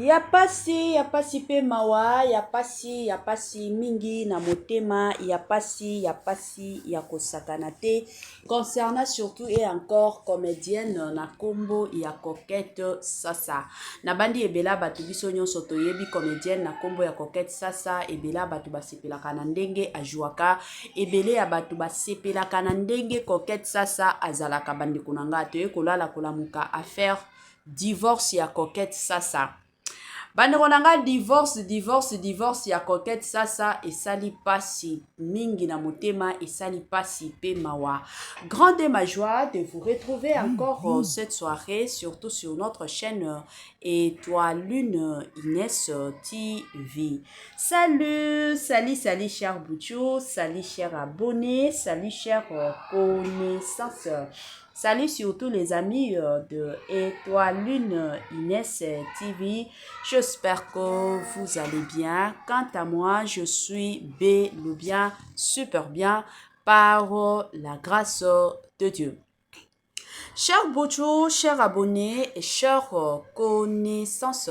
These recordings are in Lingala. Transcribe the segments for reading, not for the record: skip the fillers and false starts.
Ya pasi, ya pasi pe mawa, ya pasi, ya pasi mingi na motema, ya pasi, ya pasi ya kosakana te concernant surtout et encore comedienne na kombo ya Coquette Sasa. Nabandi ebela bato biso nyonso toyebi comedienne na kombo ya Coquette Sasa, ebela bato basepelaka na ndenge ajouaka, ebele ya bato basepelaka na ndenge Coquette Sasa azalaka. Bandeko na nga, toye kolala kolamuka affaire divorce ya Coquette Sasa. Bandeko na nga, divorce, divorce, divorce ya Coquette Sasa esali pasi mingi na motema, esali pasi pe mawa. Grande ma joie de vous retrouver encore cette soirée, surtout sur notre chaîne Étoile Lune Inès TV. Salut, salut, salut cher Bouchou, salut cher abonné, salut cher connaissance. Salut surtout les amis de Étoile Lune Inès TV. J'espère que vous allez bien. Quant à moi, je suis bel ou bien, super bien, par la grâce de Dieu. Cher Bouchou, cher abonné et cher connaissance,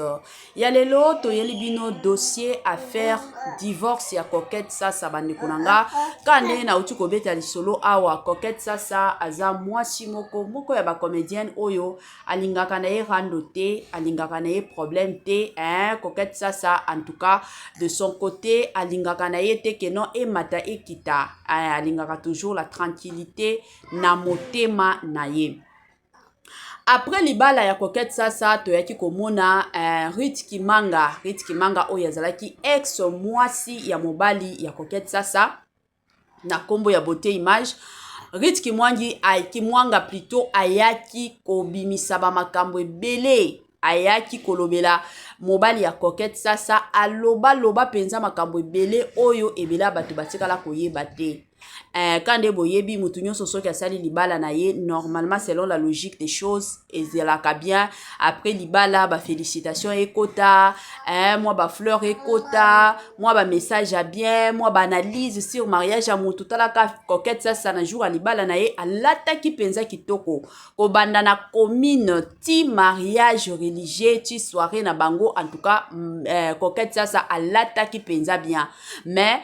ya lelo toyeli bino dossier affaire divorce ya Coquette Sasa. Bandeko na nga, ka ndenge nauti kobeta lisolo awa, Coquette Sasa aza mwasi moko moko ya bacomédienne oyo alingaka na ye rando te, alingaka na ye problème te, hein. Coquette Sasa, en tout cas, de son côté, alingaka na ye te ke non emata ekita, hein, alingaka toujours la tranquillité na motema na ye. Après libala ya Coquette Sasa, toyaki komona Ruth Kimanga, Ruth Kimanga oyo azalaki ex mwasi ya mobali ya Coquette Sasa na nkombo ya Beauté Image. Ruth Kimwangi, Kimwanga plutôt, ayaki kobimisa bamakambo ebele, ayaki kolobela mobali ya Coquette Sasa, alobaloba mpenza makambo ebele oyo ebele ya bato batikala koyeba te. Ka nde boyebi, motu nyonso soki asali libala na ye, normalement, selon la logique des choses, ezalaka bien après libala bafélicitation ekota, mwa bafleur ekota, mwa bamessage ya bien, mwa baanalyse sur mariage ya motu. Talaka Coquette Sasa, na jour ya libala na ye alataki mpenza kitoko, kobanda na commune ti mariage religieux ti soirée na bango. En tout cas, Coquette Sasa alataki mpenza bien. Mais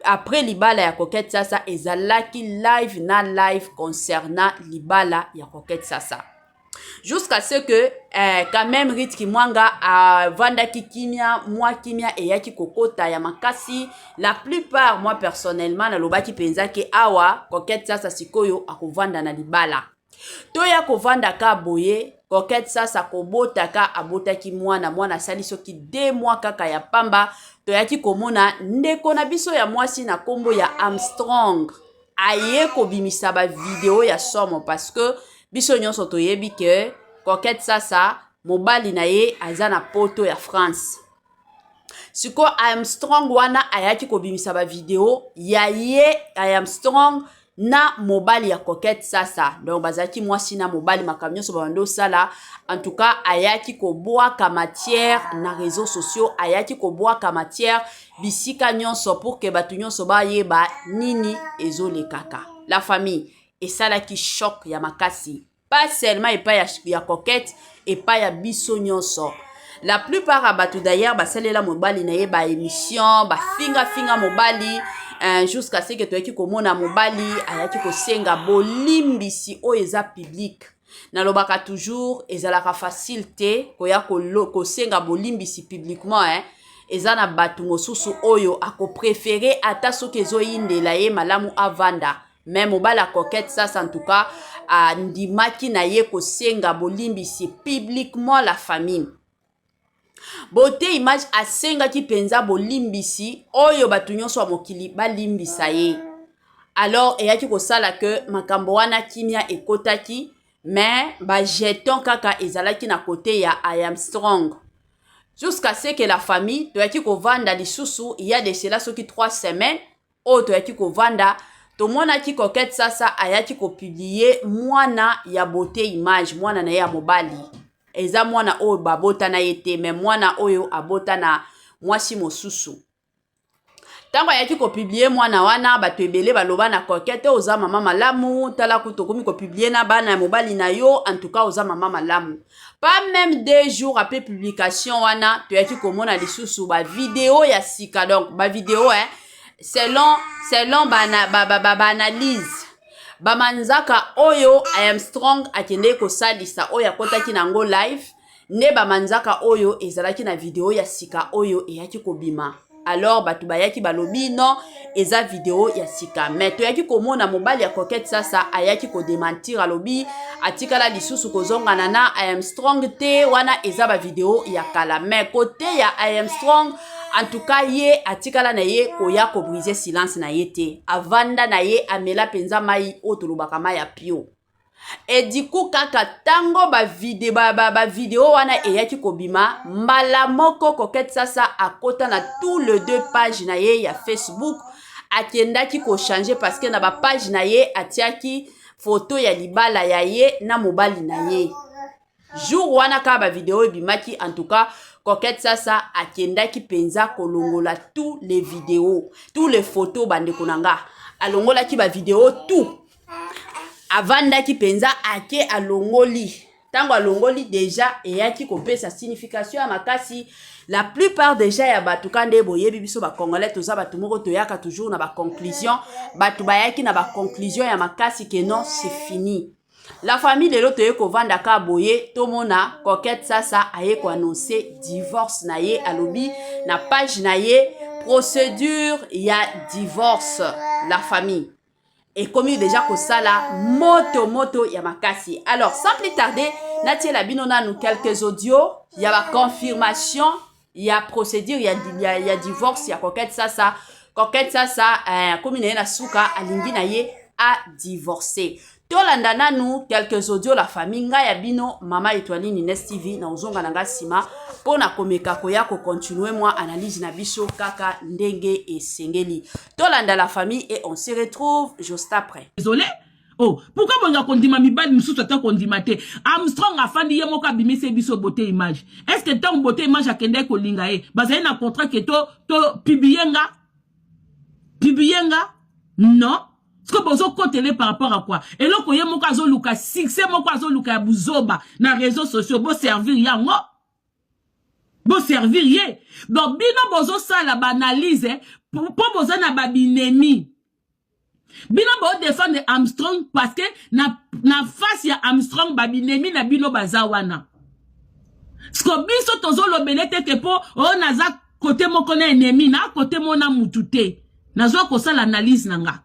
après libala ya Coquette Sasa, ezalaki live na live concernant libala ya Coquette Sasa, jusqu'à ce que quand même Ruth Kimwanga avandaki kimia, mwa kimia eyaki kokota ya makasi. La plupart, moi personnellement, nalobaki mpenza ke awa Coquette Sasa sikoyo akovanda na libala. Toya kovanda ka boye, Coquette Sasa kobotaka, abotaki mwana, mwana asali soki 2 mois kaka ya pamba, toyaki komona ndeko na biso ya mwasi na nkombo ya Armstrong aye kobimisa bavideo ya somo, parce que biso nyonso toyebi ke Coquette Sasa, mobali na ye aza na poto ya France. Sikoyo Armstrong wana ayaki kobimisa bavideo ya ye Armstrong na mobali ya Coquette Sasa. Donc bazalaki mwasi na mobali, makambo nyonso babandi osala. En tout cas, ayaki kobwaka matière na réseaux sociaux, ayaki kobwaka matière bisika nyonso pour ke bato nyonso bayeba nini ezolekaka. La famille, esalaki choc ya makasi, pas seulement epai ya Coquette, epai ya biso nyonso. La plupart ya bato d'ailleurs basalela mobali na ye baémission, bafingafinga mobali, jusqu'à ce que toyaki komona mobali ayaki kosenga bolimbisi oyo eza public. Nalobaka toujours, ezalaka facile te koya kosenga bolimbisi publiquement, hein. Eza na bato mosusu oyo akopréférer, ata soki ezoyindela ye, malamu avanda. Mais mobali ya Coquette Sasa, en tout cas, andimaki na ye kosenga bolimbisi publiquement. La famille, Beauté Image asengaki mpenza bolimbisi oyo bato nyonso ya mokili balimbisa ye. Alors eyaki kosala ke makambo wana kimia ekotaki, mais bajeton kaka ezalaki na kote ya Armstrong, jusqu'à ce que, la famille, toyaki kovanda lisusu ya de cela soki 3 semaines oyo toyaki kovanda, tomonaki Coquette Sasa ayaki kopublier mwana ya Beauté Image, mwana na ye ya mobali. Eza mwana oyo babota na ye te, mais mwana oyo abota na mwasi mosusu. Ntango ayaki kopublier mwana wana, bato ebele baloba na Coquette: "Oza mama malamu, tala kutu okomi kopublier na bana ya mobali na yo, en tout cas oza mama malamu." Pas même 2 jours après publication wana, toyaki komona lisusu bavideo ya sika. Donc bavideo, hein, selon baanalyse ba, ba, ba, ba bamanzaka oyo Armstrong akendeki kosalisa, oyo akɔtaki nango live nde bamanzaka oyo ezalaki na video ya sika oyo eyaki kobima. Alors bato bayaki balobi: "Non, eza video ya sika." Mais toyaki komona mobali ya Coquette Sasa ayaki kodémentir, alobi atikala lisusu kozongana na Armstrong te, wana eza bavideo ya kala. Mais côté ya Armstrong, en tout cas ye atikala na ye koya kobriser silence na ye te. Avanda na ye, amela mpenza mai oyo tolobaka mai ya pio. Ediku kaka ntango bavideo ba, ba, ba wana eyaki kobima, mbala moko Coquette Sasa akota na tous les deux page na ye ya Facebook, akendaki kochanger, parce que na bapage na ye atiaki foto ya libala ya ye na mobali na ye. Jour wana kaka bavideo ebimaki, en tout cas Coquette Sasa akendaki mpenza kolongola tous les vidéos, tous les photos. Bandeko na nga, alongolaki bavideo tout, avandaki mpenza, ake alongoli. Ntango alongoli déjà, eyaki kopesa signification ya makasi. La plupart déjà ya bato ka nde boyebi biso bacongolais, toza bato moko toyaka toujours na baconclusion. Bato bayaki na baconclusion ya makasi ke non, c'est fini, la famille. Lelo toye kovanda ka boye, tomona Coquette Sasa aye koannoncer divorce na ye. Alobi na page na ye: "Procédure ya divorce." La famille, ekomi déjà kosala moto moto ya makasi. Alors, sans plus tarder, natiela bino nanu quelques audios ya baconfirmation ya procédure ya divorce ya Coquette Sasa. Coquette Sasa akomi na ye na suka, alingi na ye adivorce. Tolanda nanu quelques audios, la famille. Ngai ya bino mama Etoile Nines TV, na ozonga na nga nsima mpo na komeka koya kocontinuer mwa analyse na biso kaka ndenge esengeli. Tolanda, la famille, et on se retrouve juste après. Désolé. Oh, pourquoi bonga kondima mibali mosusu ata kondima te? Armstrong afandi ye moko, abimisi biso Beauté Image. Est ce que ntango Beauté Image akendeki kolinga ye, bazali na contrat ke to publie nga, publie nga? Non. Ce que bozokotele par rapport à quoi? Eloko ye moko azoluka, succès moko azoluka ya buzoba na réseaux sociaux, boservir yango, boservir ye. Donc bino bozosala baanalyse mpo boza na babinemi. Bino bodéfendre Armstrong parce que na face ya Armstrong, babinemi na bino baza wana. Siko biso tozolobele te ke mpo oyo naza côté moko na ennemi na côté moko na mutu te. Nazwa kosala analyse na nga.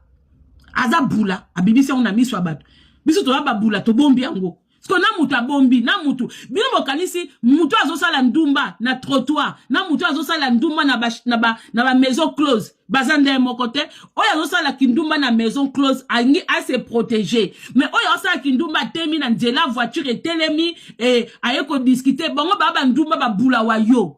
Aza bula, abimisi yango na miso ya bato. Biso toza babula, tobombi yango. Siko na mutu abombi na mutu, bino bokanisi mutu azosala ndumba na trottoir na mutu azosala ndumba na ba maison close baza ndenge moko te. Oyo azosala kindumba na maison close alingi ase protéger, mais oyo azosala kindumba atemi na nzela, voiture etelemi, aye kodiscuter bango, baa bandumba babula wa yo.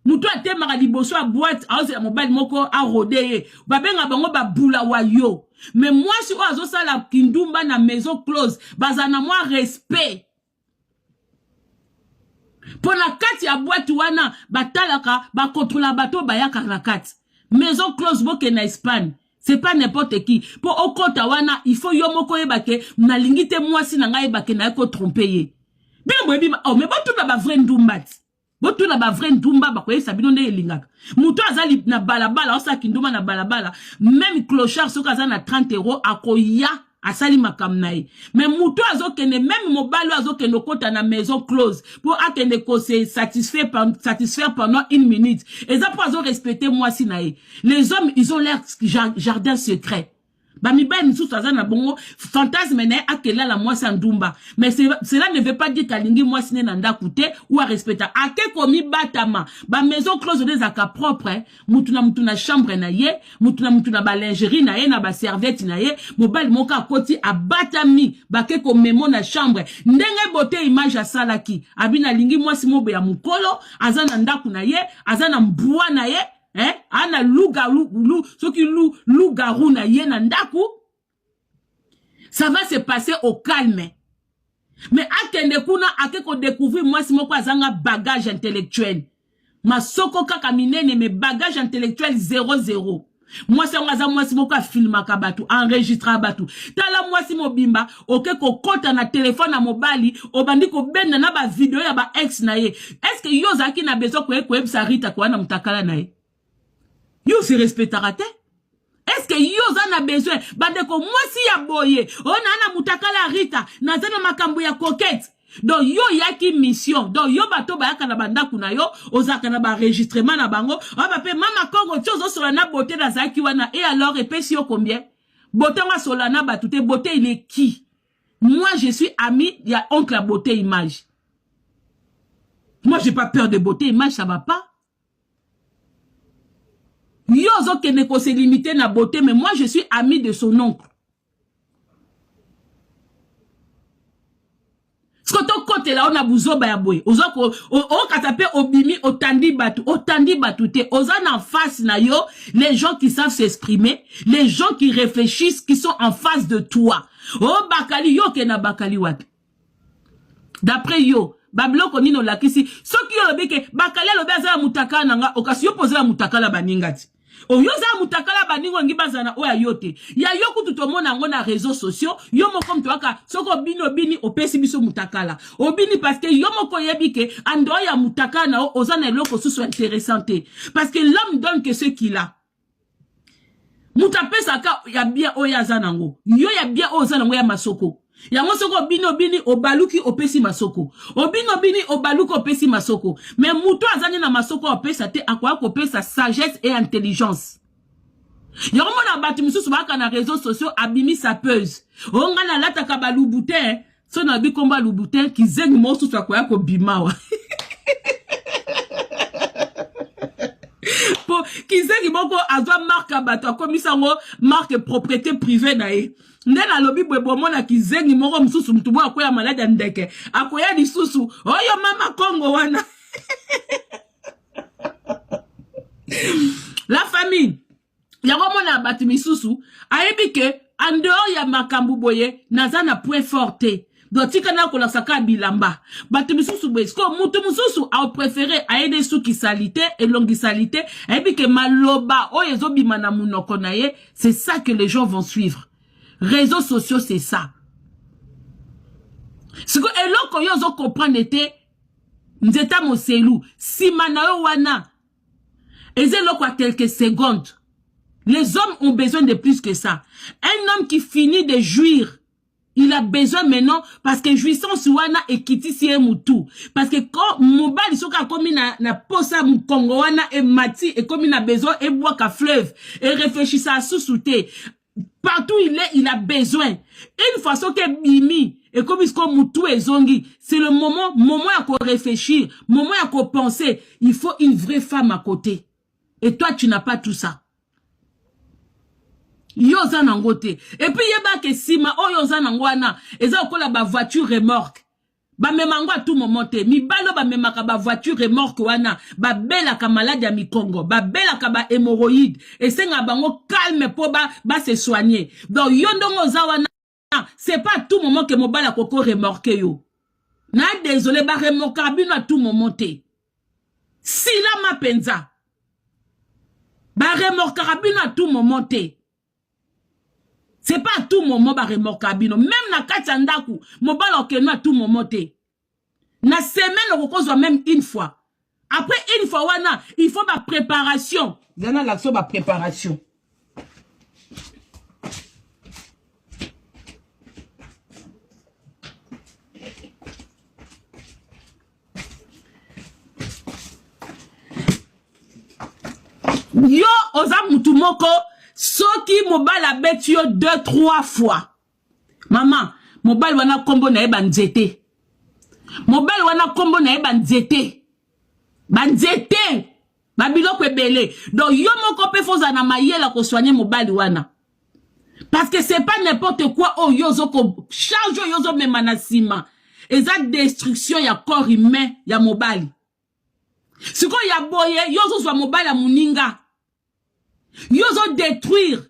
Motu atemaka liboso ya boîte, aozela mobali moko arode ye, babenga bango babula wa yo. Mais mwasi oyo azosala kindumba na maison close bazala na mwa respect, mpo na kati ya boîte wana batalaka, bakontrola bato oyo bayaka na kati maison close. Bokende na Espagne, c'est pas n'importe qui. Mpo okɔta wana, il faut yo moko oyeba ke nalingi te mwasi na ngai yeba ke naye kotromper ye. Bino boyebi. Oh, mais botuna bavrai ndumba ti, botuna bavrai ndumba, bakoyebisa bino nde elingaka. Moto aza na balabala, osalaki ndumba na balabala, même clochard, soki aza na 30 euro, akoya asali makambo na ye. Mais moto azokende, même mobali oyo azokende okota na maison close mpo akende kose satisfaire pendant une minute, eza mpo azorespecter mwasi na ye. Les hommes, ils ont leur jardin secret. Bamibali misusu aza na bongo fantasme na ye, akelala mwasi ya ndumba, mais cela ne veut pas dire kalingi mwasi ne na ndako te ou arespecta. Ake komibatama. Bamaison close nde ezalaka propre, mutu na mutu na chambre na ye, mutu na mutu na balingerie na ye, na baserviette na ye. Mobali moko akoti, abatami, bake komemo na chambre. Ndenge Beauté Image asalaki, abi nalingi mwasi mobo ya mokolo, aza na ndako na ye, aza na mbwa na ye, eh? Ana lugaru lu, soki lu, lugaru na ye na ndako, ça va se passer au calme. Mais akende kuna, ake kodécouvrir mwasi moko azanga bagage intellectuel. Masoko kaka minene mais bagage intellectuel 00. Mwasi yango aza mwasi moko afilmaka bato, enregistraka bato. Tala mwasi mobimba oke kokota na telefone ya mobali, obandi kobenda na ba video ya ba ex na ye. Est-ce que yo ozalaki na besoin koye koyebisa Rita koya na mutakala na ye? Yo se respectaka te? Est-ce que yo oza na besoin bandeko mwasi ya boye oyo naa na mutakala ya Rita, naza na makambo ya coquette? Donc yo oyaki mission, donc yo bato bayaka na bandako na yo, ozalaka na baenregistrement na bango, oyo mpe mama Kongo ti ozosola na beauté nazalaki wana, et alors epesi yo combien? Beauté ngo asola na bato te, beauté il est qui? Moi je suis ami ya oncle ya beauté image. Moi j'ai pas peur de beauté image, ça va pas. Yo ozokende ko se limiter na beauté, mais moi je suis ami de son oncle. Siko tokotela yo na buzoba ya boye, oza ko okata mpe obimi otandi bato, otandi bato te, oza na face na yo les gens qui savent s'exprimer, les gens qui réfléchissent, qui sont en face de toi. O bakali yo okende na bakali wapi? D'après yo babiloko nini olakisi? Soki yo olobi ke bakali alobi aza na mutakala na nga, okasi yo mpo oza na mutakala baninga ti oyo oza na mutakala baninga olingi bazala na oyo ya yo te. Ya yo kutu tomona yango na réseaux sociaux, yo moko moto aka soki obini obini opesi biso mutakala obini, parce que yo moko oyebi ke en dehors ya mutakala na yo oza na eloko susu intéressant te, parce que l'homme donne que ce qu'il a. Moto apesaka ya bien oyo aza nango, yo ya bien oyo oza nango ya masoko yango. Soki obini obini obaluki opesi masoko, obini obini obaluki opesi masoko, mais moto aza nde na masoko opesa te, akoya kopesa sagesse et intelligence. Yango mona bato misusu bayaka na réseaux sociaux, abimi sapeuse, oyo ngai nalataka baLouboutin. So nayebi kombo ya Louboutin, kizengi mosusu akoya kobima wa po kizengi moko azwa marque ya bato, akomisa yango marque propriété privée na ye. Nde nalobi boye, bomona kizengi moko mosusu, motu boyo akoya maladi ya ndeke, akoya lisusu oyo mama Kongo wana. La famille, yango mona bato misusu ayebi ke en dehors ya makambo boye naza na point fort te, donc tika na kolakisa kaka bilamba. Bato misusu boye siko, mutu mosusu apréféré ayede suki sali te, elongi sali te, ayebi ke maloba oyo ezobima na monoko na ye, c'est ça que les gens vont suivre. Réseaux sociaux, c'est ça. Siko eloko oyo ozocomprendre te, nzeta moselu nsima na yo wana eza eloko ya quelques secondes. Les hommes ont besoin de plus que ça. Un homme qui finit de jouir, il a besoin maintenant, parce que jouissance wana ekitisi ye mutu, parce que quand mobali soki akomi na posa, mokongo wana emati, ekomi na besoin ebwaka fleuve, erefléchisa susu te. Partout il est, il a besoin. Une fois soki ebimi, ekomi sikoyo mutu ezongi, c'est le moment ya koréfléchir, moment ya kopenser. Il faut une vraie femme à côté, et toi tu n'as pas tout ça. Yo oza nango te. Et puis yebaka, nsima oyo oza nango wana eza lokola bavoiture remorque, bamema yango à tout moment te. Mibali oyo bamemaka bavoiture remorque wana babelaka maladi ya mikongo, babelaka bahémorroïde, esengaka bango calme mpo base ba soigner. Donc yo ndongo oza wana, c'est pas à tout moment que mobali akoko remorque yo. Na désolé, baremorquaka bino à tout moment te. Silama mpenza, baremorquaka bino à tout moment te. C'est pas à tout moment baremorquaka bino. Même na kati ya ndako, mobali okende à tout moment te. Na semaine okokozwa même une fois. Après une fois wana, il faut bapréparation. Zana l'action, bapréparation. Yo oza mutu moko, soki mobali abeti yo deux trois fois, mama, mobali wana nkombo na ye banzete. Mobali wana nkombo na ye banzete, banzete, babiloko ebele. Donc yo moko mpe fozala na mayele kosoigner mobali wana, parce que c'est pas n'importe quoi oyo ozoko charge oyo ozomema na nsima, eza destruction ya corps humain ya mobali. Sikoyo ya boye, yo ozozwa mobali ya moninga, yo ozodétruire,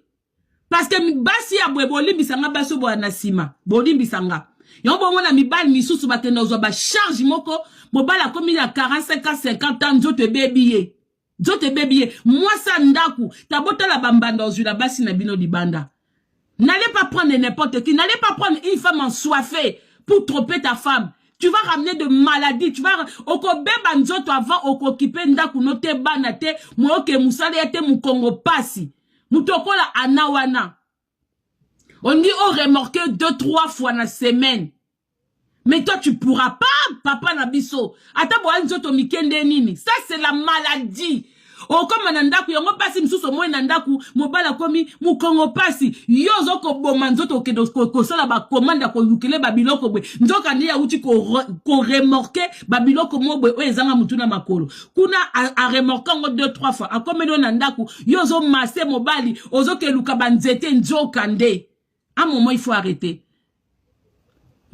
parce que basi ya boye, bolimbisanga, basi oyo boya na nsima, bolimbisanga. Yango bomona mibali misusu bakenda kozwa bacharge moko, mobali akomi na 45 ans, 50 ans, nzoto ebebi ye, nzoto ebebi ye. Mwasi ya ndako tabotala bambanda ozwila basi na bino libanda. N'allez pas prendre n'importe qui, n'allez pas prendre une femme ensoiffée pour tromper ta femme. Tu vas ramener de maladies, tu vas okobeba nzoto avant okokipe ndako no te, bana te, moyoke mosala ya te, mokongo pasi. Moto okola ana wana olingi oremorque deux trois fois na semaine, mais toi tu pourras pas. Papa na biso, ata boya nzoto mike nde nini? Ça, c'est la maladie. Okóma na ndako yango mpasi mosusu, omoi na ndako mobali akomi mokongo mpasi, yo ozokoboma nzoto, okende kosala bacommande ya kolukele babiloko boye, nzoka nde awuti koremorquer babiloko mo boye oyo ezanga motu na makolo. Kuna aremorquer yango deux trois fois, akomeli yo na ndako, yo ozomasser mobali, ozokeluka banzete, nzoka nde un moment il faut arrêter.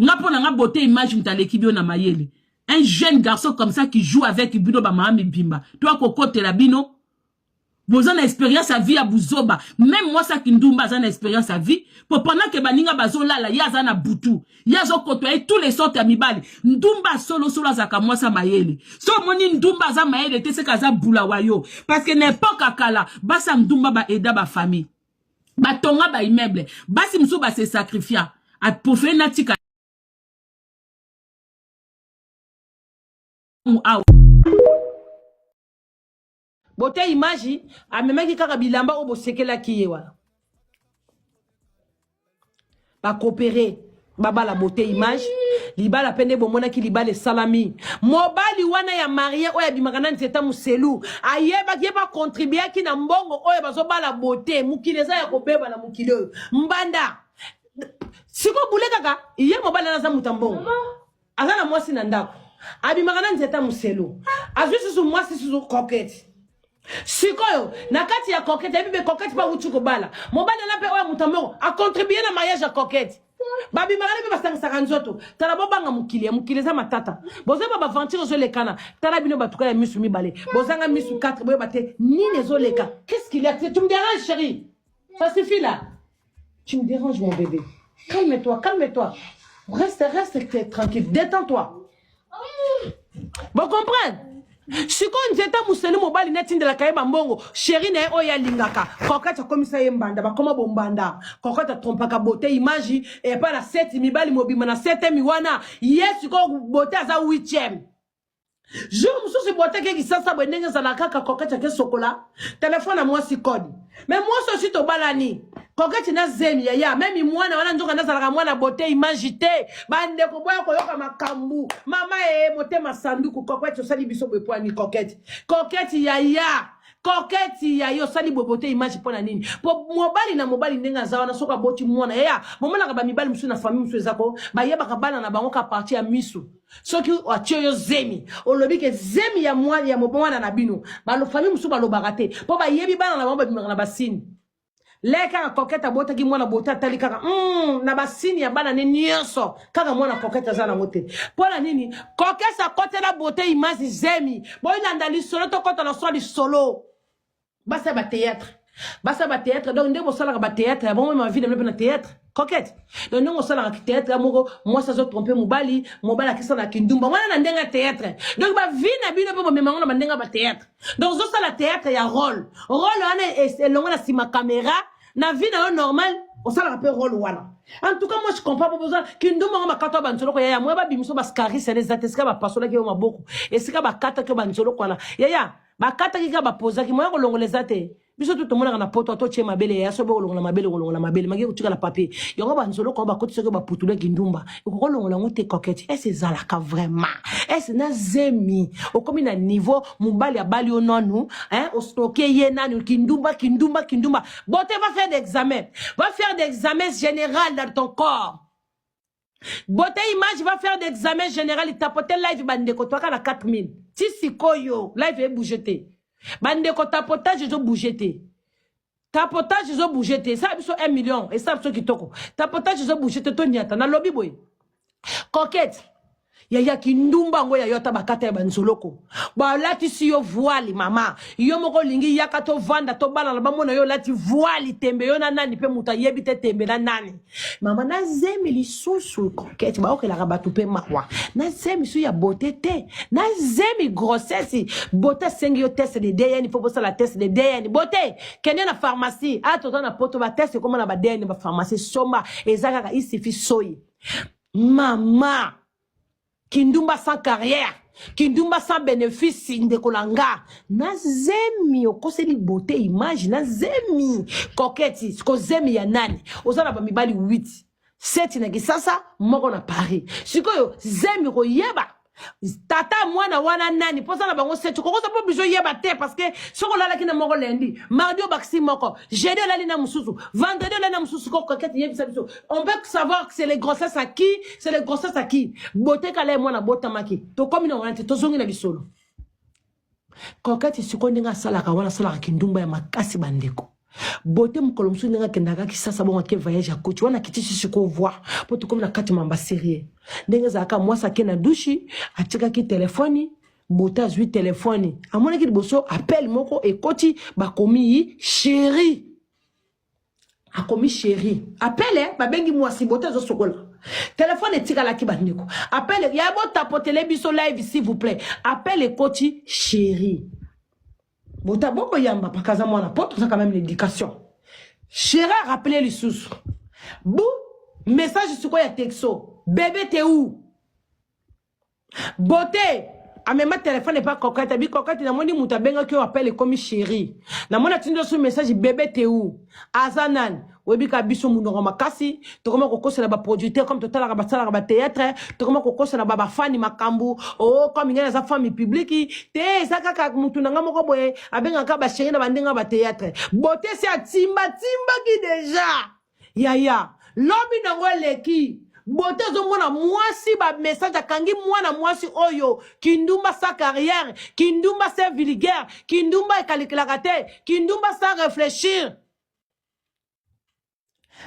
Nga mpo na nga, Beauté Image moto aleki bino na mayele. Un jeune garçon comme ça qui joue avec bino, bamama mibimba to akokotela bino, boza na expérience ya vie ya buzoba. Même mwasi akindumba aza na expérience ya vie, po pendant ke baninga bazolala, ye aza na butu, ye azokotoya ye tous les sortes ya mibali. Ndumba solosolo azalaka mwasi ya mayele. So omoni ndumba aza mayele te, seka aza bula wa yo, parce que na époque ya kala, basi ya ndumba baaider bafamille, batonga baimmeuble, basi mosusu base sacrifier. Apréférer natika awa. Bote Image amemaki kaka bilamba oyo bosekelaki ye wana. Bacoopérer, babala Bote Image. Libala mpe nde bomonaki libala esalami. Mobali wana ya marie oyo abimaka na nzeta moselu, ayebaki ye, bacontribuaki na mbongo oyo bazobala Bote. Mokili eza ya kobeba na mokili oyo. Mbanda sikoyo bule kaka ye mobali wana aza moto ya mbongo, aza na mwasi na ndako, abimaka na nzeta moselu, azwi susu mwasi susu Coquette. Sikoyo na kati ya Coquette, ayebi mpe Coquette mpe awuti kobala mobali wana mpe oyo moto moko acontribuer na mariage ya Coquette. Babimaka mpe basangisaka nzoto. Tala, bobanga mokili ya mokili eza matata. Bozoyeba baventure ezolekana. Tala bino batuka ya misu mibale, bozanga misu 4, boyeba te nini ezoleka. Qu'est-ce qu'il y a? Tu me déranges, chérie, ça suffit là, tu me déranges, mon bébé. Calme-toi, calme-toi, reste, reste tranquille, détends-toi. Bo comprendre sikoyo nzeta moseli, mobali netindelaka ye bambongo, chéri na ye oyo alingaka Coquette, akomisa ye mbanda, bakoma bombanda. Coquette atrompaka Bote Image epa na seti mibali mobima na septième wana. Ye sikoyo Bote aza huitième. Jour mosusu Bote ake kisasa boye, ndenge ezalaka kaka, Coquette ake sokola telefone ya mwasi kode. Me mwasi osi tobalani, Coquette na zemi yaya memi mwana wana, nzoka nazalaka mwana Bote Image te. Bandeko, boya koyoka makambo. Mama e motema sanduku, Coquette osali biso boye pwani? Coquette, Coquette yaya, Coquette yaya, osali boye Bote Image mpo na nini? Po mobali na mobali ndenge aza wana, soki aboti mwana yaya, bomonaka bamibali mosusu na famille mosusu eza ko bayebaka bana na bango ka partie ya misu. Soki atie yo zemi, olobi ke zemi ya mwana ya mwana na bino, famille mosusu balobaka te mpo bayebi bana na bango babimaka na basini le kaka. Coquette abotaki mwana Bote, atali kaka na basini ya bana ne nyonso, kaka mwana Coquette aza nango te. Mpo na nini Coquette akotela Bote Image zemi? Boyilanda lisolo, tokɔta na so lisolo. Basala bathéâtre, basala bathéâtre. Donc ndenge bosalaka bathéâtre ya bongo, ma vie na bino mpe na théâtre. Coquette, donc ndenge osalaka théâtre ya moko, mwasi azotromper mobali, mobali akisala kindumba wana na ndenge ya théâtre. Donc bavie na bino mpe bomema yango na bandenge ya bathéâtre. Donc ozosala théâtre ya rôle, rôle wana elongo na nsima caméra. Na vie na yo normal osalaka mpe rôle wana. En tout cas, moi je comprends pas. Besoin kindumba ngo bakata banzoloko yaya, moya babimiso bascaris wana eza te. Esika bapasolaki yo maboko, esika bakataki yo banzoloko wana yaya, bakataki kaka, bapozaki, moya kolongola eza te. Biso tu tomonaka na poto, atotie mabele yaya, so bokolongola mabele, kolongola mabele maki kotikala papier yango. Banzoloko yango bakoti, soki baputulaki ndumba, ekokolongola yango te. Coquette, ese ezalaka vraiment ese na zemi okomi na niveau mobali abali yo nanu, ostoke ye nanu kindumba, kindumba, kindumba. Bote, va faire d'examen, va faire d'examen général dans ton corps. Bote Image, va faire d'examen général. Tapote live, bandeko, toaka na 4000 ti sikoyo, live ebouge te. Bandeko, tapotage ezobouge te, tapotage ezobouge te. Esala biso 1 million, esala biso kitoko. Tapotage ezobouge te, toniata. Nalobi boye, Coquette. Yaya kindumba yango ya yo ata bakata ya banzoloko balatisi yo voile mama yo moko olingi yaka tovanda tobalana bamona yo olati voile tembe yo na nani mpe moto ayebi te tembe na nani mama na zemi lisusu coquette baokelaka bato mpe mawa na zemi su ya bote te na zemi grossesse bote asengi yo test de dn mpo bosala test de dn bote kende na pharmacie a toza na poto batest ekoma na ba dn ba pharmacie somba eza kaka isifi soyi mama kindumba sans carrière kindumba sans bénéfice ndeko na nga na zemi okoseli beauté image na zemi coquette siko zemi ya nani oza na bamibali 8 7 na kisasa moko na paris sikoyo zemi koyeba tata mwana wana nani mposa na bango 7 kokosa mpo biso oyeba te parce que soki olalaki na moko lundi mardi obakisi moko jeudi olali na mosusu vendredi olali na mosusu ko coquette yebisa biso on peut savoir que c'est les grossesses à qui c'est les grossesses à qui bote kala ye mwana abotamaki tokomi na wana te tozongi na lisolo coquette sikoyo ndenge asalaka wana asalaka kindumba ya makasi bandeko bote mokolo mosusu ndenge akendaka kisasa bongo ake voyage ya koti wana akitisi sikoyo voi mpo tokomi na kati mamba serie ndenge ezalaka mwasi ake na dushi atikaki telefoni bote azwi telefoni amonaki liboso appel moko ekoti bakomi chéri akomi chéri appel eh, babengi mwasi bote azosokola telefone etikalaki bandeko appel ya botapotele biso live s'il vous plaît appel ekoti chéri bota bokoyamba paka aza mwana po toza quand même l'éducation chéri arappele lisusu bu message sikoyo ya texto bébé te où Beauté amema telefone epa coquette abi coquette namoni moto abengaki oyo appel ekomi chéri namoni atindi oso message bébé te où aza nani oyebi kaka biso monoko makasi tokoma kokosela baproducteur comme totalaka basalaka batheatre tokoma kokosela bafani makambo o oh, comme ngai naza fami publiki te eza kaka motu na ngai moko boye abengaka bachéri na bandenge ya batheatre bote se atimbatimbaki deja yaya lobi nango eleki bote ozomona mwasi bamessage akangi mwana mwasi oyo kindumba sa carrière kindumba se vulgaire kindumba ekalikelaka te kindumba sans réfléchir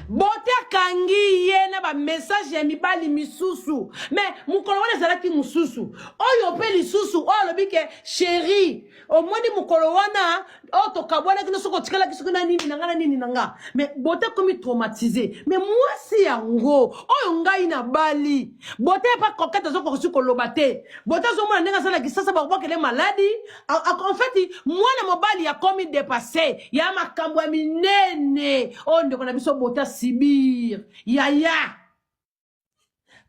bote akangi ye na bamessage ya mibali misusu me mokolo wana ezalaki mosusu oyo mpe lisusu oyo alobi ke chéri omoni mokolo wana oyo tokabwanaki no soki otikalaki soki na nini na nga na nini na nga me bote ekomi traumatise me mwasi yango oyo ngai nabali bote epa coquette azokoka soki koloba te bote azomona ndenge aza na kisasa bakobwakele maladi en fait mwana mobali akomi depasse ya makambo ya minene oyo ndeko na biso bote asibir yaya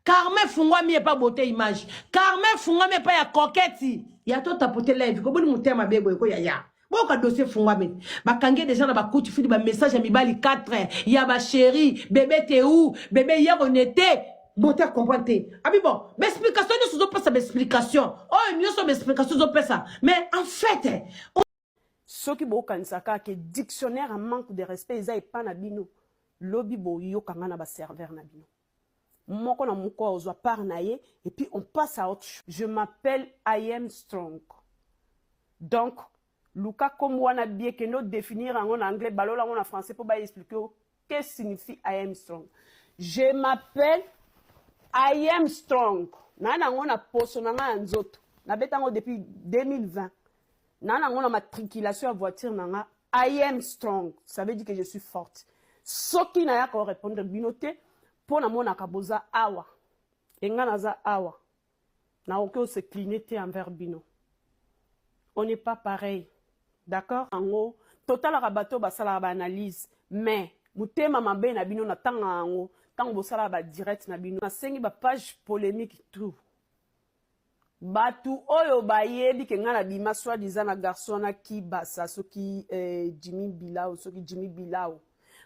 Karma efungwami epa beauté image. Karma efungwami epa ya coquette. Ya to tapoter live ko boni motema mabe boye ko yaya. Boyoka dossier efungwami. Bakangi deja na ba coup de fil ba message ya mibali 4 ya ba chérie, bébé t'es où? Bébé hier on était beauté comprendre te. Abi bon, ba explication nyonso ozopesa ba explication. Oyo nyonso ba explication ozopesa. Mais en fait, soki bokanisa kaka ke dictionnaire ya manque de respect eza epa na bino lobi boyoka nga na baserveur na bino moko na moko ozwa part na ye et puis on passe à autre chose. Je m'appelle I am strong donc luka kombo wana bien kende odefinir yango na anglais balola yango na français mpo baexplike yo qu'est-ce signifie I am strong. Je m'appelle I am strong naa nango na poso na ngai ya nzoto nabeta yango depuis 2020 naa nango na matriculation ya voiture na nga I am strong ça veut dire que je suis forte soki nayaka korépondre bino te mpo namonaka boza awa enga naza awa nakoki osecline te envers bino on n'est pas pareil d'accord yango totalaka bato basalaka baanalyse mais motema mabe na bino na ntanga yango ntango bosalaka badirect na bino nasengi bapage polémique tout bato oyo bayebi ke ngai nabima soit disant na garçon wana kibasa soki eh, jimmy bilao soki jimmy bilao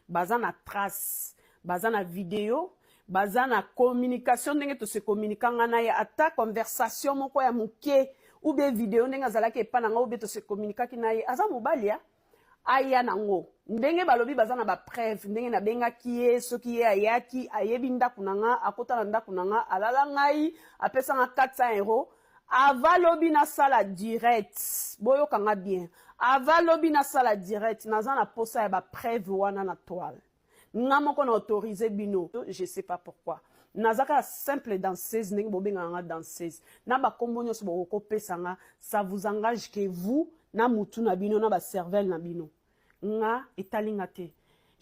baza na trace baza na video baza na communication ndenge tose communika nga na ye ata conversation moko ya moke ou bien video ndenge azalaki epa na nga ou bien tose communikaki na ye aza mobali ya aya nango ndenge balobi baza na bapreuve ndenge nabengaki ye soki ye ayaki ayebi ndako na nga akota na ndako na nga alala ngai apesa nga 400 euro ava lobi nasala direct boyoka nga bien ava lobi nasala direct naza na posa ya bapreuve wana na toile. Nga moko na autoriser bino. Je sais pas pourquoi. Naza kaka simple danseuse ndenge bobengaka nga danseuse. Na ba kombo nionso bokoki kopesa nga, ça vous engage que vous na mutu na bino na ba cervelle na bino. Nga etali nga te.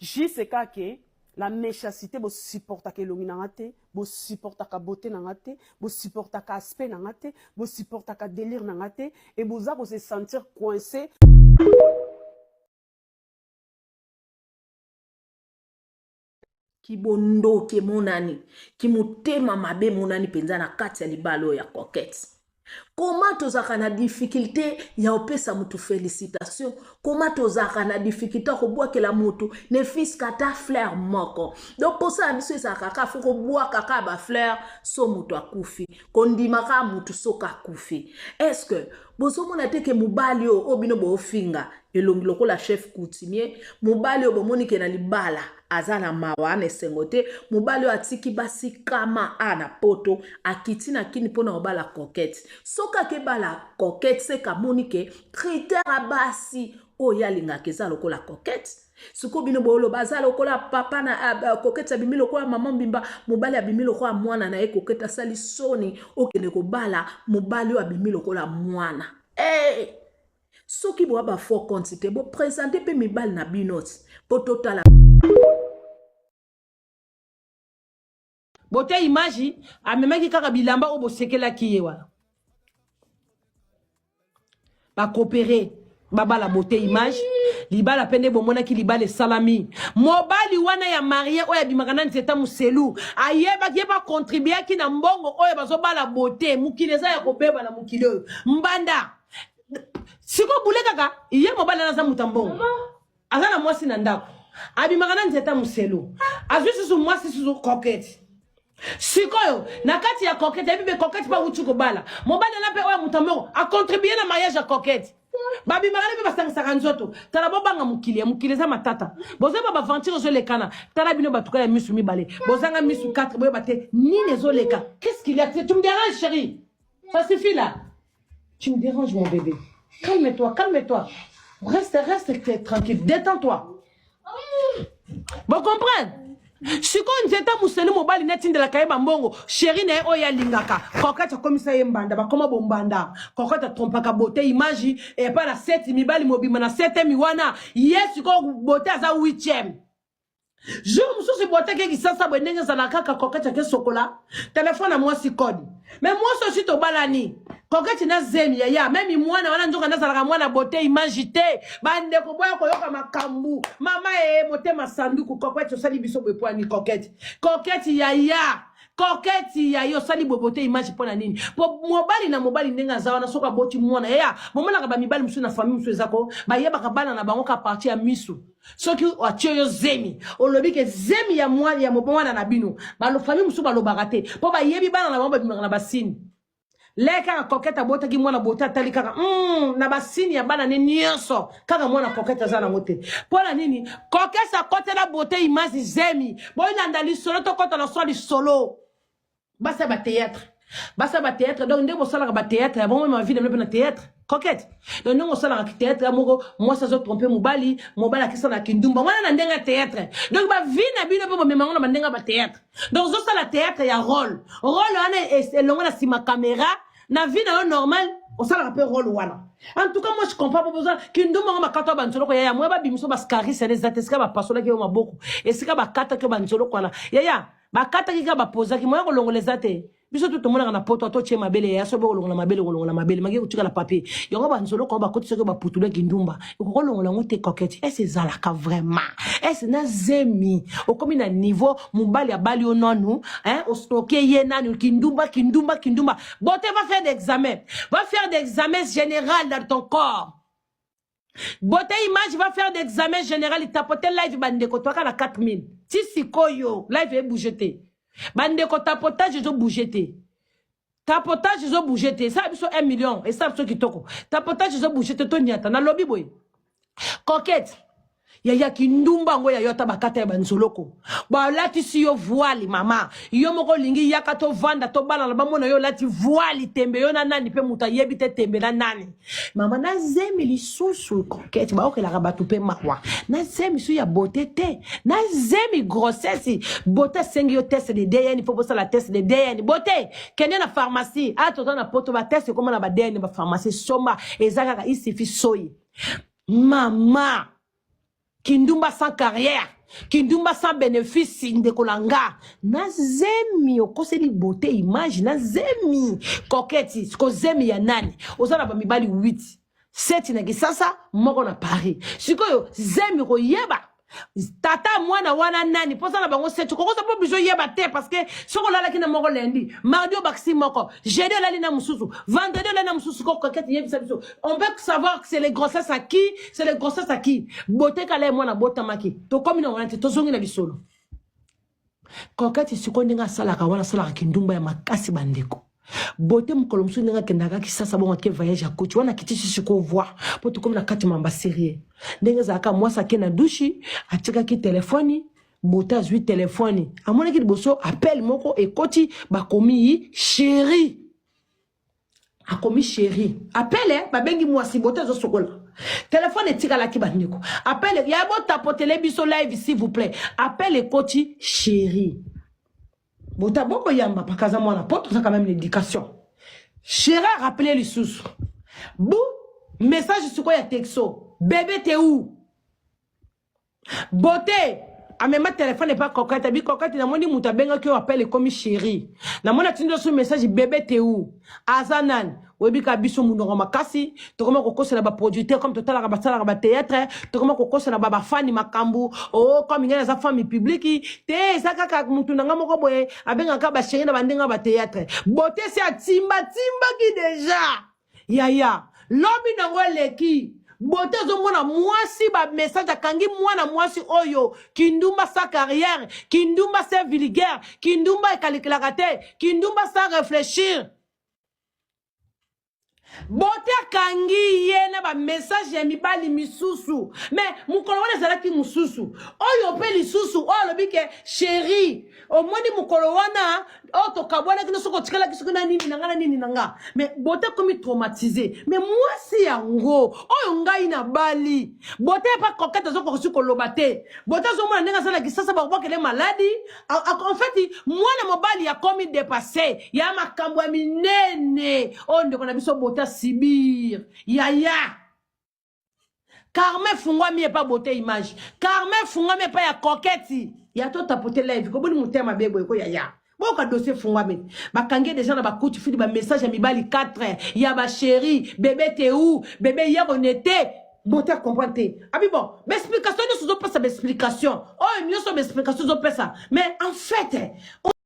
Juste kaka que la mechacite bo supportaka elongi na nga te, bo supportaka beaute na nga te, bo supportaka aspect na nga te, bo supportaka delire na nga te et boza ko se sentir coince. Kibondoki emonani, kimotema mabe emonani mpenza na kati ya libala oyo ya Coquette. Comment tozalaka na difficulté ya kopesa motu félicitation? Comment tozalaka na difficulté ya kobwakela motu ne fût-ce ata fleur moko? Donc posa na biso ezalaka kaka fo kobwaka kaka ba fleur so motu akufi, kondima kaka motu soki akufi. Est-ce que bozomona te ke mobali oyo oyo bino boofinga elongi lokola chef coutumier, mobali oyo bomoni ke na libala aza na mawa na esengo te, mobali oyo atiki basi kama a na poto akiti na kini mpona kobala Coquette, soki akebala Coquette seke amoni ke critère ya basi oyo ye alingaka eza lokola Coquette. Sikoyo bino boloba aza lokola papa na uh, Coquette abimi lokola mama mbimba, mobali abimi lokola mwana na ye. Coquette asali soni, okende kobala mobali oyo abimi lokola mwana. Hey! Soki boa ba faux compte te, bo presente pe mibali na bino po totala. Bote image amemaki kaka bilamba oyo bosekelaki ye wana. Ba coopérer babala bote image libala mpe nde bomonaki libala esalami mobali wana ya marie oyo abimaka na nzeta moselu ayebaki ye bakontribuaki na mbongo oyo bazobala bote mokili eza ya kobeba na mokili oyo mbanda siko bule kaka ye mobali wana aza moto ya mbongo aza na mwasi na ndako abimaka na nzeta moselu azwi susu mwasi susu kokete sikoyo na kati ya kokete ayebi be kokete mpe awuti kobala mobali wana mpe oyo moto ya mbongo akontribue na mariage ya kokete babimaka nde mpe basangisaka nzoto tala bobanga mokili ya mokili eza matata bozoyeba baventure ezolekana tala bino batuka ya misu mibale bozanga misu 4 boyeba te nini ezoleka qu'est-ce qu'il y a tu me déranges chérie ça suffit là Tu me déranges, mon bébé. Calme-toi, calme-toi. Reste, reste tranquille. Détends-toi. Vous comprenez sikoyo nzete moseli mobali netindelaka ye bambongo sheri na ye oyo alingaka kokete akomisa ye mbanda bakoma bombanda kokete atrompaka bote image epa na seti mibali mobima na setemi wana ye sikoyo bote aza huitième jour mosusu boteke kisasa boye ndenge ezalaka kaka koketi ake sokola telefone ya mwasi code me mwasi osi tobalani koketi na zemi yaya meme mwana wana nzoka nazalaka mwana bote image te bandeko boya koyoka makambo mama ee motema sanduku koketi osali biso boye pwani koketi koketi yaya koketi ya yo osali bobote image mpo na nini po mobali na mobali ndenge aza wana soki aboti mwana yaya bomonaka bamibali mosusu na famille mosusu eza ko bayebaka bana na bango ka parti ya misu soki atie yo zemi olobi ke zemi ya mwana ya mwana na bino famille mosusu balobaka te mpo bayebi bana na bango babimaka na basini le kaka coquette abotaki mwana bote atali kaka mm, na basini ya bana ne nyonso kaka mwana coquette aza nango te mpo na nini coquette akotela bote image zemi boyilanda lisolo tokɔta na swa lisolo basi ya batheatre basi ya batheatre donc ndenge bosalaka batheatre ya bongo mema vie na bino mpe na theatre coquette donc ndenge osalaka theatre ya moko mwasi azotrompe mobali mobali akisala kindumba wana na ndenge ya theatre donc bavie na bino mpe bomema yango na bandenge ya batheatre donc ozosala théâtre ya rôle rôle wana elongo na nsima caméra na vie na yo normal osalaka mpe rôle wana en tout cas moi je comprends pas besoin kindumba ngo bakata banzoloko yaya moya babimiso bascaris yana eza te esika bapasolaki yo maboko esika bakataki yo banzoloko wana yaya bakataki kaka bapozaki moya kolongola eza te biso tu tomonaka na poto ata otie mabele ya sobe kolongola mabele kolongola mabele maki kotikala papier yango banzoloko yango bakoti soki baputula kindumba ekoki kolongola yango te coquette ese ezalaka vraiment ese na zemi okomi na niveau mobali abali yo nanu hein ostoke ye nanu kindumba kindumba kindumba bote va faire d'examen va faire d'examen général dans ton corps Beauté image va faire d'examen général tapote live bandeko toaka na 4000 ti sikoyo live e bouger te bandeko tapotage ezo bouger te tapotage ezo bouger te esala biso 1 million esala biso kitoko tapotage ezo bouger te tonyata nalobi boye coquette. Yaya kindumba yango ya yo ata bakata ya banzoloko balatisi yo voile mama yo moko olingi yaka tovanda tobalana bamona yo olati voile tembe yo na nani mpe moto ayebi te tembe na nani mama na zemi lisusu coquette baokelaka bato mpe mawa na zemi su ya bote te na zemi grossesse bote asengi yo test de dn mpo bosala test de dn bote kende na pharmacie a toza na poto batest ekoma na ba dn ba pharmacie somba eza kaka isifi soyi mama kindumba sans carrière kindumba sans bénéfice ndeko na nga na zemi okoseli beauté image na zemi coquette siko zemi ya nani oza na bamibali 8 7 na kisasa moko na paris sikoyo zemi koyeba tata mwana wana nani mpo oza na bango 7 kokoza mpo biso oyeba te parce que soki olalaki na moko lundi mardi obakisi moko jeudi olali na mosusu vendredi olali na mosusu ko coquette yebisa biso on peut savoir que c'est les grossesses à qui c'est les grossesses à qui bote kala ye mwana abotamaki tokomi na wana te tozongi na lisolo coquette sikoyo ndenge asalaka wana asalaka kindumba ya makasi bandeko bote mokolo mosusu ndenge akendaka kisasa bongo ake voyage ya koti wana akitisi sikoyo voi mpo tokomi na kati mamba serie ndenge ezalaka mwasi ake na dushi atikaki telefoni bote azwi telefoni amonaki liboso appel moko ekoti bakomi chéri akomi chéri appel eh, babengi mwasi bote azosokola telefone etikalaki bandeko appel ya botapotele biso live s'il vous plaît appel ekoti chéri bota bokoyamba pakaza mwana po toza quand même l'éducation chéri arappele lisusu bu message sikoyo ya texo bebe te où Beauté amema telefone epa coquette abi coquette namoni moto abengaki yo appel ekomi chéri namoni atindi yo message bebe te où aza nani oyebi kaka biso monoko makasi tokoma kokosela baproducteur comme totalaka basalaka batheatre tokoma kokosela bafani makambo o oh, comme ngai naza fami publiki te eza kaka motu na ngai moko boye abengaka basheri na bandenge ya batheatre bote se atimbatimbaki deja Yaya, lobi nango eleki. Bote azomona mwasi ba message akangi mwana mwasi oyo kindumba sa carrière, kindumba c'est vulgaire, kindumba ekalikelaka te, kindumba sans réfléchir. Bote akangi ye na ba message ya mibali misusu mais mokolo wana ezalaki mosusu oyo mpe lisusu oyo alobi ke chérie omoni mokolo wana oyo tokabwanaki no soki otikalaki soki na nini na nga na nini na nga mais bote ekomi traumatise mais mwasi yango oyo ngai nabali bote epa coquette azokoka soki koloba te bote azomona ndenge aza na kisasa bakobwakele maladi en fait mwana mobali akomi depasse ya makambo ya minene oyo ndeko na biso bote asibir yaya Karma efungwami epa beauté image. Karma efungwami epa ya coquette. Ya to tapoter live ko boni motema mabe boye ko yaya. Boyoka dossier efungwami. Bakangi deja na ba coup de fil ba message ya mibali 4 ya ba chérie, bébé t'es où? Bébé hier on était beauté comprendre te. Abi bon, ba explication nyonso ozopesa ba explication. Oyo nyonso ba explication ozopesa. Mais en fait,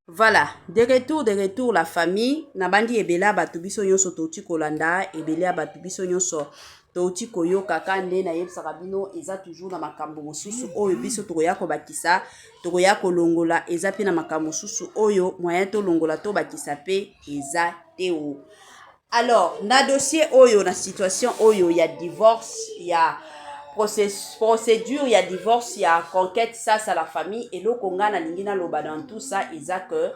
Voilà, de retour, de retour la famille. Nabandi ebele ya bato biso nyonso touti kolanda, ebele ya bato biso nyonso touti koyoka ka nde nayebisaka bino eza toujours na makambo mosusu oyo biso tokoya kobakisa, tokoya kolongola, eza mpe na makambo mosusu oyo moyen tolongola tobakisa mpe eza te o. Alors, na dossier oyo, na situation oyo ya divorce, ya procédure ya divorce ya conquête sasa la famille, eloko nga nalingi naloba dans tout ça eza que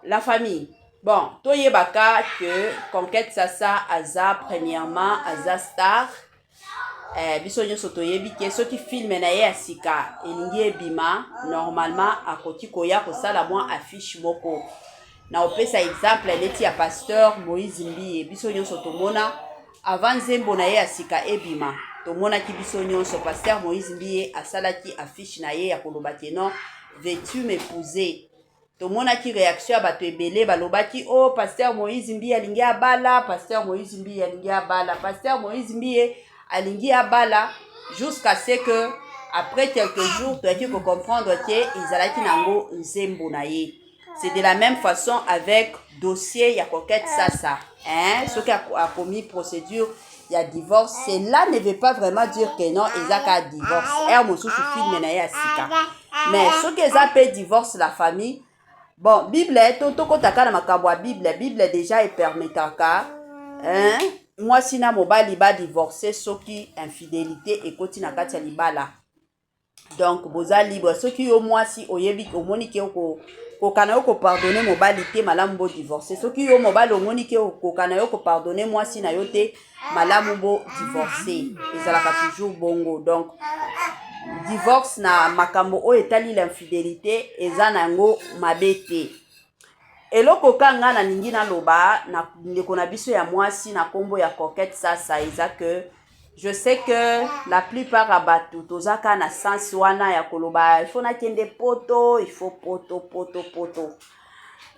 la famille, bon, toyebaka que conquête sasa aza premièrement aza star. Eh, biso nyonso toyebi ke soki filme na ye ya sika elingi ebima normalement akoki koya kosala mwa affiche moko na opesa exemple neti ya pasteur Moïse Mbiye biso nyonso tomona avant nzembo na ye ya sika ebima tomonaki biso nyonso pasteur Moïse Mbiye asalaki affiche na ye ya koloba ke non veux-tu m'épouser Tomonaki reaction ya bato ebele balobaki oh pasteur Moïse Mbiye alingi abala, pasteur Moïse Mbiye alingi abala, pasteur Moïse Mbiye alingi abala jusqu'à ce que après quelques jours toyaki ko comprendre que ezalaki nango nzembo na ye. C'est de la même façon avec dossier ya Coquette Sasa hein, soki akomi procédure ya divorce cela ne veut pas vraiment dire que non eza kaka divorce heure mosusu film na ye ya sika mais soki eza mpe divorce la famille bon bible tokota kaka na makambo ya bible bible déjà epermetaka hein? mwasi na mobali ba divorce soki infidelite ekoti na kati ya libala. Donc boza libre, soki yo mwasi oyebi omoni ke okoka na yo kopardonne mobali te, malamu bo divorce. Soki yo mobali omoni ke okoka na yo kopardonne mwasi na yo te, malamu bo divorce. Ezalaka toujours bongo. Donc divorce na makambo oyo etali l'infidelite eza na yango mabe te. Eloko ka nga nalingi naloba na ndeko na biso ya mwasi na kombo ya Coquette Sasa eza que je sais que la plupart ya bato toza ka na sens wana ya koloba il faut nakende poto, il faut poto poto poto,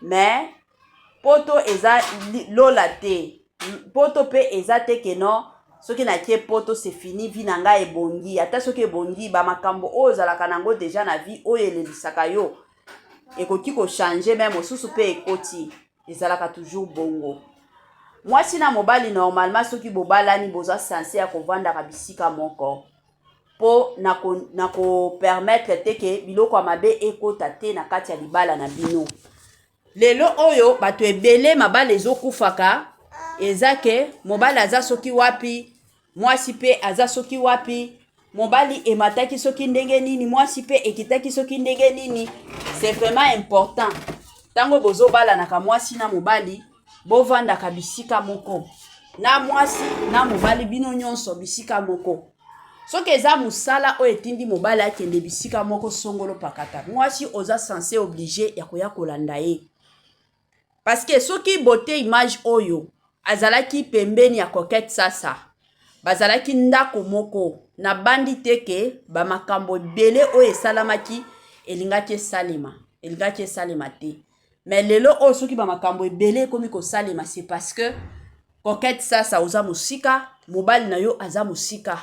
mais poto eza lola te. Poto pe eza te ke non soki nakie poto c'est fini, vie na ngai ebongi. Ata soki ebongi, ba makambo oyo ozalaka nango deja na vie oyo elelisaka yo ekoki kochange, me mosusu mpe ekoti, ezalaka toujours bongo. Mwasi na mobali normalement soki bobalani boza sense ya kovandaka bisika moko mpo na kopermettre te ke biloko ya mabe ekota te na kati ya libala na bino. Lelo oyo bato ebele mabala ezokufaka eza ke mobali aza soki wapi, mwasi mpe aza soki wapi, mobali emataki soki ndenge nini, mwasi mpe ekitaki soki ndenge nini. C'est vraiment important ntango bozobalanaka mwasi na mobali, bovandaka bisika moko na mwasi na mobali, bino nyonso bisika moko. Soki eza mosala oyo etindi mobali akende bisika moko songolo pakata, mwasi oza sense oblige ya koya kolanda ye, parce que soki Beauté Image oyo azalaki pembeni ya Coquette Sasa, bazalaki ndako moko, nabandi te ke bamakambo ebele oyo esalamaki elingaki esalema, elingaki esalema te. Mais lelo oyo soki bamakambo ebele ekomi kosalema, c'est parce que Coquette Sasa oza mosika, mobali na yo aza mosika,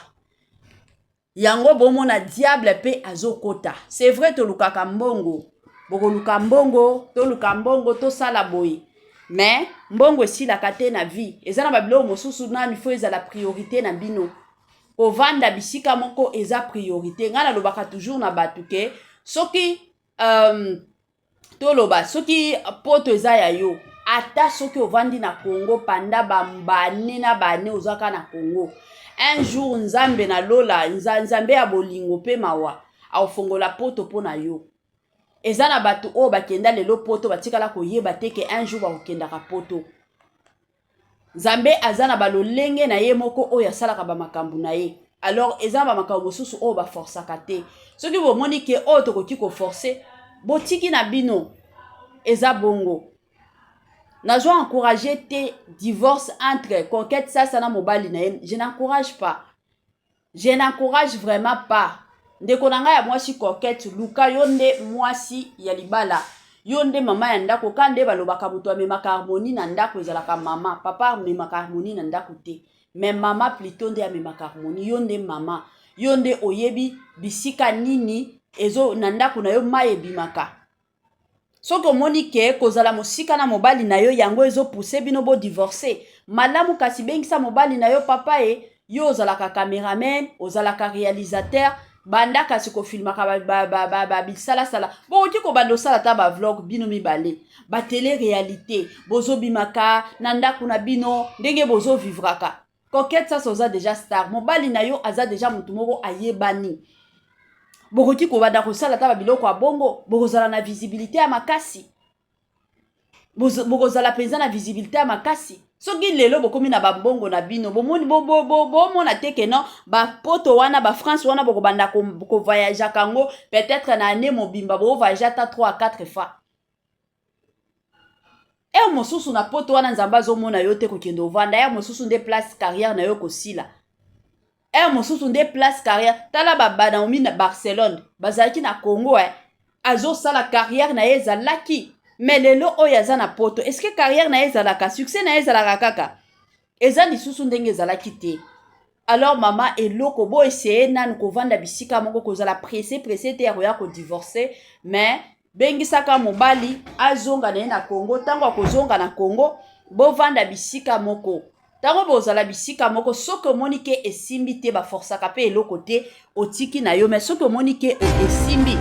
yango bomona diable mpe azokota. C'est vrai, tolukaka mbongo, bokoluka mbongo, toluka mbongo, tosala boye, mais mbongo esilaka te na vie. Eza na babiloko mosusu nanu faut ezala priorité na bino. Kovanda bisika moko eza priorité. Ngai nalobaka toujours na bato ke soki toloba soki poto eza ya yo, ata soki ovandi na Congo panda bane na bane, ozwaka na Congo, un jour Nzambe na lola, Nzambe ya bolingo mpe mawa, akofongola poto mpo na yo. Eza na bato oyo bakenda lelo poto, batikala koyeba te ke un jour bakokendaka poto. Nzambe aza na balolenge na ye moko oyo asalaka bamakambo na ye. Alors eza na bamakambo mosusu oyo baforsaka te. Soki bomoni ke oyo tokoki koforce, botiki na bino, eza bongo. Nazo encourage te divorce entre Conquête Sasa na mobali na ye, je n'encourage pas, je n'encourage vraiment pas. Ndeko na ngai ya mwasi Coquette, luka yo nde mwasi ya libala, yo nde mama ya ndako. Ka nde balobaka moto amemaka harmonie na ndako ezalaka mama. Papa amemaka harmonie na ndako te, mais mama plutôt nde amemaka harmonie. Yo nde mama, yo nde oyebi bisika nini ezo na ndako na yo mai ebimaka. Soki omoni ke kozala mosika na mobali na yo yango ezopuse bino bodivorce, malamu kasi bengisa mobali na yo: papa e, yo ozalaka cameraman, ozalaka réalisateur, banda kasi kofilmaka bisalasala. Bokoki kobanda osala ata bavlog bino mibale, batele réalité, bozobimaka na ndako na bino ndenge bozovivraka. Coquette Sasa oza déjà star, mobali na yo aza déjà motu moko ayebani. Bokoki kobanda kosala ata babiloko ya bongo, bokozala na visibilité ya makasi, bokozala mpenza na visibilité ya makasi. Soki lelo bokomi na bambongo na bino, bomoni bomona te ke non, bapoto wana, bafrance wana, bokobanda kovoyageaka yango peut-être na année mobimba bovoyage ata 3 à 4 fois. Heure mosusu na poto wana Nzambe azomona yo te kokende ovanda. Heure mosusu nde place carrière na yo kosila, heure mosusu nde place carrière. Tala banaomi na Barcelone, bazalaki na Congo, eh. Azosala carrière na ye ezalaki, mais lelo oyo aza na poto, est-ce que carrière na ye ezalaka, succès na ye ezalaka kaka, eza lisusu ndenge ezalaki te? Alors mama, eloko bo essaye nanu kovanda bisika moko, kozala pressé pressé te ya koya kodivorce, mais bengisaka mobali azonga na ye na Congo. Ntango akozonga na Congo, bovanda bisika moko. Ntango bozala bisika moko, soki omoni ke esimbi te, baforsaka mpe eloko te, otiki na yo. Mais soki omoni ke esimbi.